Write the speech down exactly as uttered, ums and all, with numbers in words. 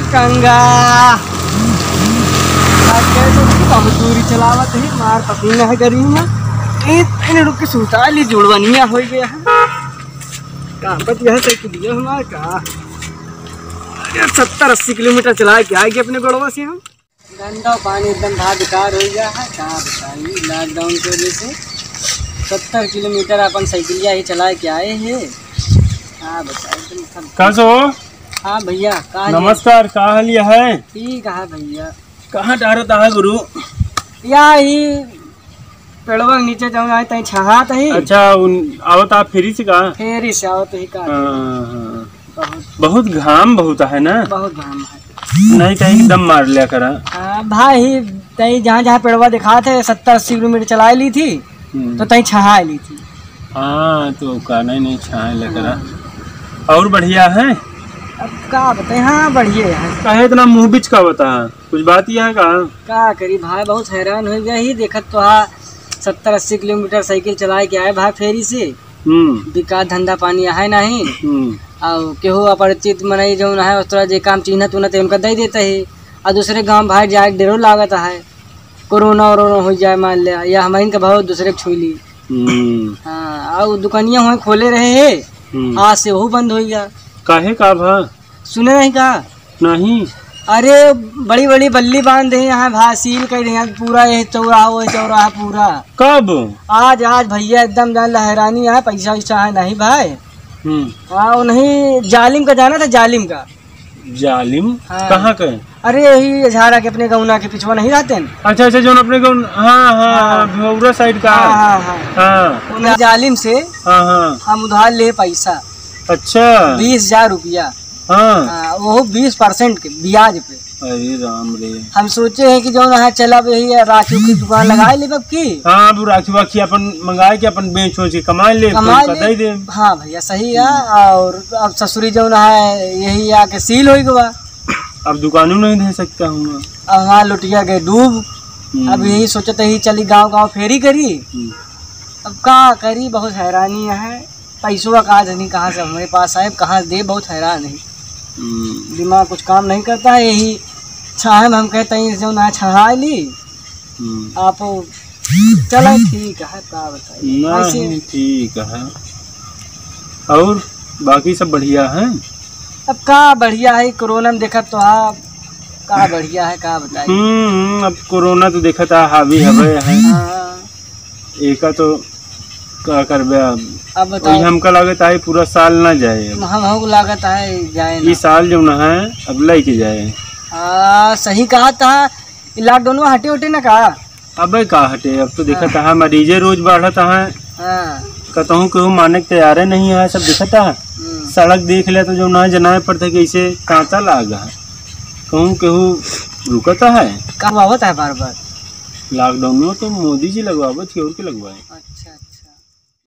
गंगा। आगे तो बहुत दूरी चलावत ही, मार पसीना है गरी में। ए, इन्हें रुक के सुता ली, जुड़वनिया हो गया है। काम पर यह साइकिल दिया हमारे का। अरे, सत्तर अस्सी किलोमीटर चला के आएगी अपने गोड़वा से हम। गंदा पानी एकदम भार बेकार हो गया है, का बताई, लॉकडाउन की वजह से सत्तर किलोमीटर अपन साइकिलिया ही चला के आए हैं। का बताई, एकदम थक का सो? हाँ भैया, का हाल है? नमस्कार, का हाल है? ठीक है भैया। कहाँ टहरत है गुरु? या ही पेड़वा के नीचे जाऊँ, आए तहीं छहात ही। अच्छा, उन, आवत आप फेरी से का? फेरी से आवत ही का? हाँ, हाँ। बहुत। बहुत घाम बहुत है ना? बहुत घाम है। नहीं, तहीं दम मार लिया करा। हाँ भाई, तहीं जहाँ जहाँ पेड़वा दिखात है, सत्तर अस्सी किलोमीटर चला ली थी, हम्म। तो तहीं छहा ली थी। हाँ, तो का नहीं, नहीं छहा लिया करा। हाँ। और बढ़िया है? अब का बताए, हाँ, बढ़िया है। काहे इतना मुँह बिच का बता? कुछ बात ही है का? का करी भाई, बहुत हैरान हो गया ही। देखत तो हा, सत्तर अस्सी किलोमीटर साइकिल चलाए के आए भाई फेरी से। हम्म। बिका धंधा पानी है नहीं। हम्म। और केहू अपरिचित मनई जौन है, उस तरह जे काम चिन्हत उन्हत है, उनका दे देता है। और दूसरे गांव भाई जाए के डरो लागत है, कोरोना वोरोना हो जाए मान लिया, या हमारे इनका भाव दूसरे के छुई ली। हम्म। हाँ, और दुकानिया हुआ खोले रहे हैं, हम्म। आज से वो बंद हो गया। काहे का भा? सुने नहीं का? नहीं। अरे, बड़ी बड़ी बल्ली बांध दे यहाँ, भाई सील कर दे यहाँ, पूरा ये चौराहा, वो चौराहा पूरा। कब? आज, आज भैया एकदम जान लहरानी है, पैसा वैसा है नहीं भाई। हम्म। हाँ, वो नहीं, जालिम का जाना था, जालिम का। जालिम? हाँ। कहाँ का? अरे, यही झाड़ा के अपने गौना के पिछवा नहीं रहते हैं? अच्छा, अच्छा, जौन अपने गौन-, हाँ, हाँ, हाँ। हाँ, भौरा साइड का। हाँ, हाँ, हाँ। हाँ। उन्हें जालिम से हाँ, हाँ। हम उधार ले पैसा। अच्छा। बीस हजार रुपया। हाँ। हाँ, वो बीस परसेंट के ब्याज पे। अरे राम रे। हम सोचे हैं कि जौन है, चल अब यही राखी उखी दुकान लगा ले अब की। हाँ, अब राखी वाखी अपन मंगाए के अपन बेच वेच के कमा ले, कमा कोई ले। बताई दे। हाँ भैया, सही है। हम्म। और अब ससुरी जौन है, यही आके सील हो गवा। अब दुकानों नहीं दे सकता हूँ मैं। अब हमारा लुटिया गए डूब। हम्म। अब यही सोचते ही चली गांव गांव फेरी करी। हम्म। अब का करी, बहुत हैरानी है। पैसवा का आज नहीं कहाँ से हमारे पास आए, कहाँ से दे, बहुत हैरान है। हम्म। दिमाग कुछ काम नहीं करता है, यही छाहे में हम कहते हैं, जो ना छहा ली। हम्म। आप चलो ठीक है, का बताइए। नहीं, ऐसे ठीक है। और बाकी सब बढ़िया है? अब का बढ़िया है, कोरोना में देखत तो आप, का बढ़िया है, का बताइए। हम्म, अब कोरोना तो देखत आ, हावी हवे है। हाँ। एका तो का करबे अब? अब बताओ। वही हमका लागत है पूरा साल ना जाए अब। हम, हमको लागत है जाए ना। ई साल जौन है, अब लइके जाए। हाँ, सही कहा था। ई लॉकडाउन में हटे उटे ना का? अबे का हटे, अब तो देखत हाँ। है, मरीजे रोज बढ़त है। हाँ। कतहूँ केहू माने के तैयारे नहीं है, सब देखत है। हम्म। सड़क देख ले तो जौन है, जनाए पड़ता कि ऐसे कांटा लाग है। कहूँ केहू रुकत है? का आवत है बार बार? लॉकडाउन में तो मोदी जी लगवावत ही, और के लगवाए? अच्छा।